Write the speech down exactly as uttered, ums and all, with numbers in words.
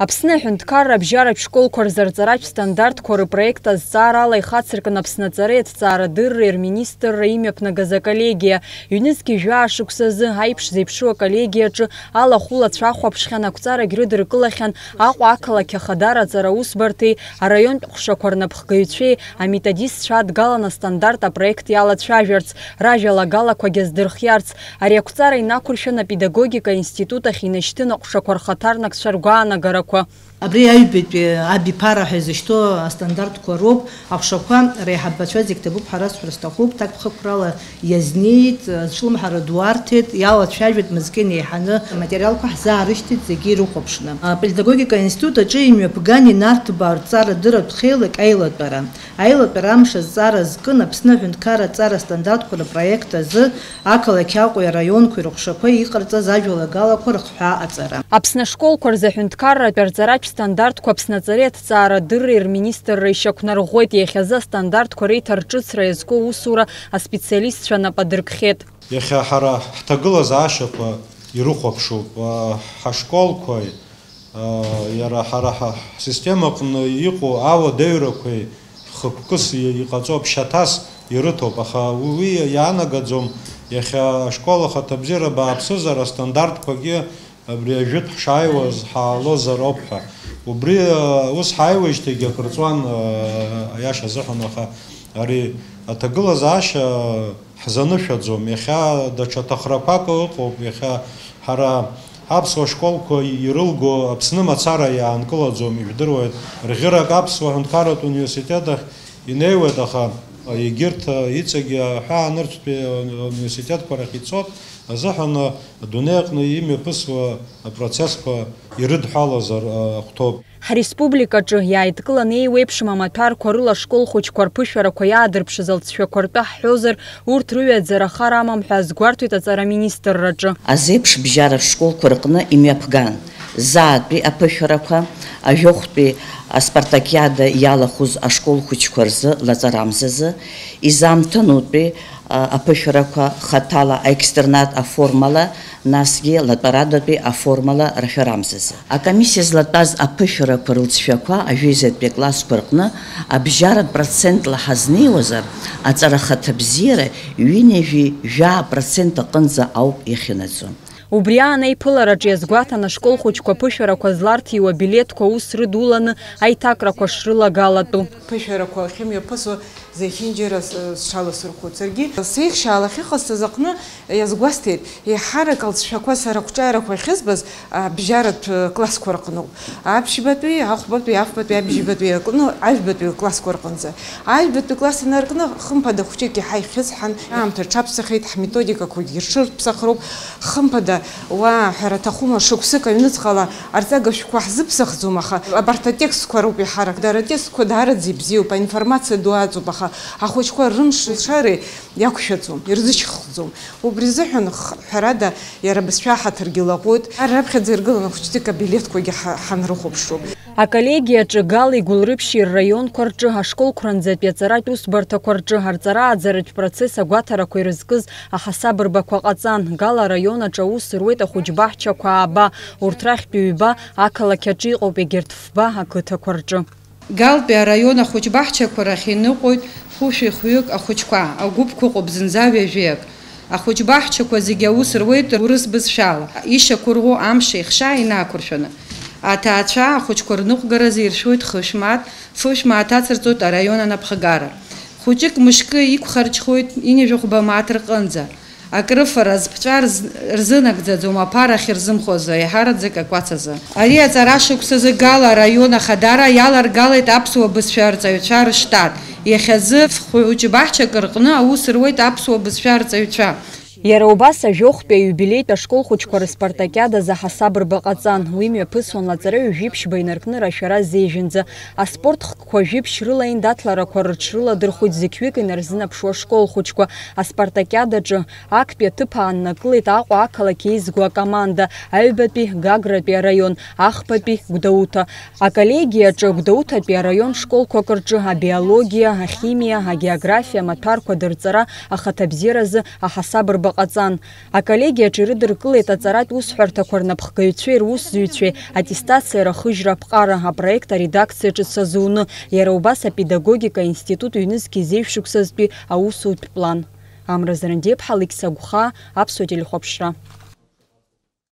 Аԥсны аҳәынҭқарра абжьаратә школқәа рзы арҵаратә стандартқәа рыпроект азҵаарала ихацыркын Аԥсны аҵареи аҭҵаарадырреи рминистрра имҩаԥнагаз аколлегиа. Ҩнызқьи жәаа шықәса азы аиԥш зеиԥшу аколлегиаҿы алахәылацәа ахәаԥшхьан, ақәҵарагь рыдыркылахьан Аҟәа ақалақь ахадара аҵара усбарҭеи араионтә ҟәшақәа рнапхгаҩцәеи аметодистцәа адгалан астандарт апроект иалацәажәарц, ражәалагалақәагьы аздырхиарц. Ари ақәҵара инақәыршәан апедагогика институт ахь инашьҭын аҟәшақәа рхаҭарнакцәа ргәаанагарақәа. Абри аҩбатәи абиԥара ҳәа изышьҭоу астандартқәа роуп. Аҟәшақәа реиҳабацәа зегь ҭабуп ҳәа расҳәар сҭахуп, так ԥхықәрала иазнеит, зҿлымҳара ду арҭеит, иалацәажәеит мызкы инеиҳаны, аматериалқәа ҳзаарышьҭит зегьы ирыхәаԥшны. Апедагогика институт аҿы имҩаԥган инарҭбаа рҵарадырратә хеилак аилатәара. Аилатәара амш азҵаара зкын Аԥсны аҳәынҭқарра аҵара астандартқәа рпроект азы ақалақь Аҟәеи араионқәеи рыҟәшақәа иҟарҵаз ажәалагалақәа рыхҳәаа аҵара. Аԥсны ашколқәа рзы аҳәынҭқарратә арҵаратә стандартқәа Аԥсны аҵареи аҭҵаарадырреи рминистрра ишьақәнарӷәӷәеит, иахьазы астандартқәа реиҭарҿыцра иазку аусура аспециалистцәа нап адыркхьеит. Иахьа ҳара ҳҭагылазаашьақәа ирыхәаԥшуп, а, ҳашколқәеи, а, иара ҳара ҳа-, ҳсистемаҟны иҟоу ауадаҩрақәеи хықәкыс и-, иҟаҵоуп, шьаҭас ирыҭоуп, аха уи иаанагаӡом, иахьа ашкол ахаҭабзиара бааԥсызар, астандартқәагьы абри ажәытә ҳшааиуаз ҳаалозар ауп ҳәа. Убри, а, ус ҳааиуеижьҭеигьы акыр ҵуан, а, аиаша азыҳәан, аха ари аҭагылазаашьа ҳзанышәаӡом. Иахьа даҽа ҭахрақәак ыҟоуп, иахьа ҳара аԥсуа школқәа ирылго Аԥсны мацара иаанкылаӡом, ижәдыруеит. Рӷьырак аԥсуа ҳәынҭқарратә университет ахь инеиуеит, аха егьырҭ иҵегьы аҳәаанырцәтәи университетқәа рахь ицоит азыҳәан адунеи аҟны имҩаԥысуа апроцессқәа ирыдҳәалазар ахәҭоуп. Ҳреспубликаҿы иааидкыланы еиуеиԥшым амаҭәарқәа рыла ашкол хәыҷқәа рԥышәарақәа иаадырԥшыз алҵшәақәа ртәы ҳҳәозар, урҭ рыҩаӡара хар амам ҳәа азгәарҭоит аҵара аминистрраҿы. Азеиԥш бжьара школқәа рҟны имҩаԥган заатәи аԥышәарақәа, ажәохәтәи аспартакиада иалахәыз ашкол хәыҷқәа рзы лаҵарамзазы, изаамҭанутәи, а, аԥышәарақәа хаҭала аекстернат аформала, насгьы латәарадатәи аформала рашәарамзазы. Акомиссиа златәаз аԥышәарақәа рылҵшәақәа ажәеизатәи аклассқәа рҟны абжьаратә процентла ҳазнеиуазар, аҵара ахаҭабзиара ҩынҩажәи жәаа процент аҟынӡа ауп иахьынаӡо. Убри аан аиԥылараҿы иазгәаҭан ашкол хәыҷқәа аԥышәарақәа зларҭиуа абилеҭқәа аус рыдуланы аиҭакрақәа шрылагалатәу. Ԥышәарақәа ахьымҩаԥысуа зехьынџьара с-, сҽаласырхәуеит. Саргьы сеихшьаала ахьыҟасҵаз аҟны иазгәасҭеит, еиҳарак алҵшәақәа сара ақәҿиарақәа ахьызбаз абжьаратә классқәа рҟноуп. Аԥшьбатәи, ахәбатәи, афбатәи, абжьбатәи рҟны, ажәбатәи классқәа рҟынӡа. Ажәбатәи класс инаркны, хымԥада, хәҷык иаҳа ихьысҳан, аамҭа рҽаԥсахеит, ҳметодикақәагьы рҽырԥсахроуп. Хымԥада, уа, ҳәара аҭахума, шықәсык аҩныҵҟала арҵага шәҟәқәа ҳзыԥсахӡом, аха абарҭ атекстқәа роуп иаҳарак. Дара атекстқәа даараӡа ибзиоуп, аинформациа ду аҵоуп, аха ахәыҷқәа рымш-лшара иақәшәаӡом, ирзышьхӡом. Убри азыҳәан, х-, ҳәарада, иара абызшәа аҳаҭыргьы лаҟәуеит. Ар раԥхьаӡа иргылан ахәыҷтәы кабинетқәагьы ҳа-, ҳанрыхәаԥшуа. Аколлегиаҿы Гали Гәылрыԥшьи рраионқәа рҿы ашколқәранӡатәи аҵаратә усбарҭақәа рҿы арҵара-ааӡаратә процесс агәаҭарақәа ирызкыз аҳасабырбақәа ҟаҵан. Гала араион аҿы аус руеит ахәыҷбаҳчақәа ааба, урҭ рахьтә ҩба ақалақь аҿы иҟоуп, егьырҭ фба ақыҭақәа рҿы. Галтәи араион ахәыҷбаҳчақәа рахь иныҟәоит ԥышәи хәҩык ахәыҷқәа, агәыԥқәа ыҟоуп зынӡа ҩажәиак. Ахәыҷбаҳчақәа зегьы аус руеит урыс бызшәала, ишьақәырӷәӷәо амш еихшьаа инақәыршәаны. Аҭаацәа ахәыҷқәа рныҟәгаразы иршәоит хышә мааҭ, фышә мааҭ ацырҵоит араион анапхгара. Хәыҷык мышкы иқәхарџьхоит ҩынҩажәи хәба мааҭ рҟынӡа. Акрыфара зԥҵәа рз-, рзынагӡаӡом аԥара ахьырзымхозы, еиҳараӡак акәац азы. Ари аҵара шықәсазы Гала араион ахадара иаларгалеит аԥсуа бызшәа арҵаҩцәа рыштат. Иахьазы ф-, хәыҷбаҳчак рҟны аус руеит аԥсуа бызшәа арҵаҩцәа. Иара убас ажәохәтәи аиубилеитә ашкол хәыҷқәа рыспартакиадазы аҳасабырба ҟаҵан. Уи мҩаԥысуан лаҵараҩ жәиԥшьба инаркны рашәара зеижәынӡа. Аспорт хкқәа жәиԥшь рыла аиндаҭларақәа рыҽрыладырхәит зықьҩык инарзынаԥшуа ашкол хәыҷқәа. Аспартакиадаҿы актәи аҭыԥ ааннакылеит Аҟәа ақалақь еизго акоманда, аҩбатәи Гагратәи араион, ахԥатәи Гәдоуҭа. Аколлегиаҿы Гәдоуҭатәи араион школқәак рҿы абиологиа, ахимиа, агеографиа амаҭәарқәа дырҵара ахаҭабзиаразы аҳасабырба ҟаҵан. Аколлегиаҿы ирыдыркылеит аҵаратә усҳәарҭақәа рнапхгаҩцәеи русзуҩцәеи аттестациа рахыжьра аԥҟара апроект аредакциа ҿыц азуны, иара убас апедагогика аинститут ҩнызқь зеижә шықәсазтәи аусутә план. Амра Зарандеиԥҳа, Алықьса Гәхаа, Аԥсуа телехәаԥшра.